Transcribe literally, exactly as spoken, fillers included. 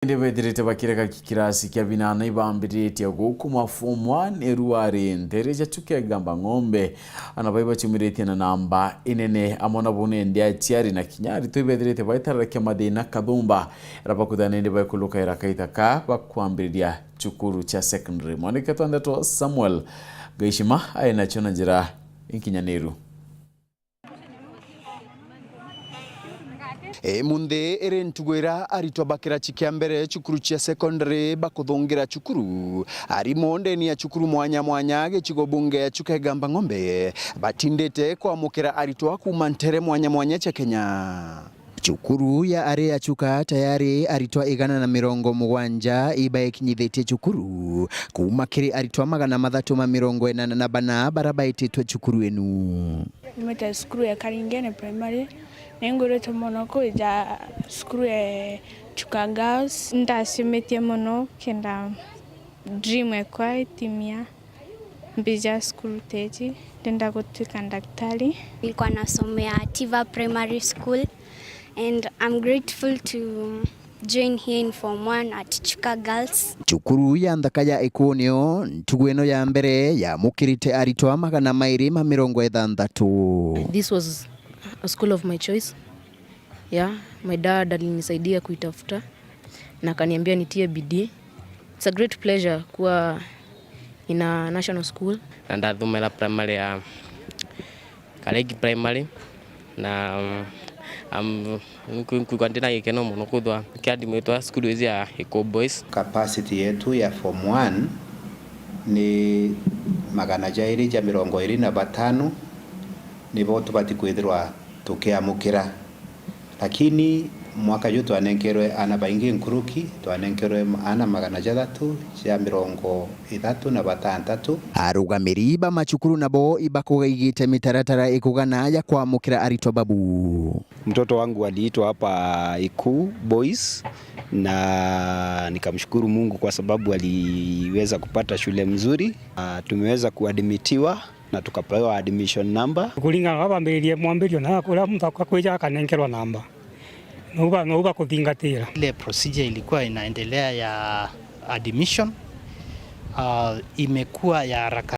Indi bethirite bakirega kirasi kia binana ibambiritie gukuma form one, Eruari, ntere cia Chuka Igamba Ng'ombe, ana bai bachumiritie na namba inene, amwe nabo ni endi aciari na kinya aritwa ibethirite baitararekia mathina kathumba era bakuthana indi baikulukaira kaita ka bakwambiriria cukuru cia secondary. Mwaniki twa ndeto Samuel Gaishima ae nacio na njira inkinyaniru. Imunthi iri ntugu iria aritwa ba kirachi kia mbere cukuru cia secondary bakuthungira cukuru, arimu ndeni ya cukuru mwanya mwanya gicigo bunge ya Chuka Igamba Ng'ombe batindite kwamukira aritwa kuuma ntere mwanya mwanya cia Kenya. Cukuru ya ari ya Chuka tayari aritwa igana na mirongo mugwanja ibaekinyithitie cukuru kuuma kiri aritwa magana mathatu ma mirongo inana na bana bara baititwe cukuru inu. Nyumite cukuru ya Karingene Primary, na ingwirite mono kwija cukuru ya Chuka Girls. Ndaciumitie mono kenda dream ekwa itimia. Mbija cukuru teji, ndenda gutwika ndagitari. Nilikuwa nasomea Tiva Primary School and I'm grateful to join here in form one at Chuka Girls. Cukuru ya nthaka ya Ikunio, ntugu ino ya mbere yamukirite aritwa magana mairi ma mirongo ithanthatu. This was a school of my choice. Yeah, my dad alinisaidia kuitafuta na akaniambia nitie bidii. It's a great pleasure kuwa in a national school. Na ndathomera primary ya Karegi Primary, na, um, am-, nku-, nkuigua ndina gikeno mono kwithwa kiandimwitwa cukuru iji ya Iku Boys. Capacity yetu ya form one ni magana jairi ja mirongo iri na batano, nibo tubati kwithirwa tukiamukira. Lakini mwaka ju twanenkerwe ana baingi nkuruki, twanenkerwe ana magana jathatu ja mirongo ithatu na batantatu. Arugamiri ba macukuru nabo ibakugaigite mitaratara ikugana ya kwamukira aritwa babu. Mtoto wangu aliitwa hapa Iku Boys na nikamshukuru Mungu kwa sababu aliweza kupata shule mzuri. Ah, tumeweza kuadmitiwa na tukapewa admission number. Kuringana na bambiririe mwambirio na kuria muntu akwija akanenkerwa namba. Nouba, nouba kuthingatira. Ile procedure ilikuwa inaendelea ya admission, ah, imekuwa ya haraka.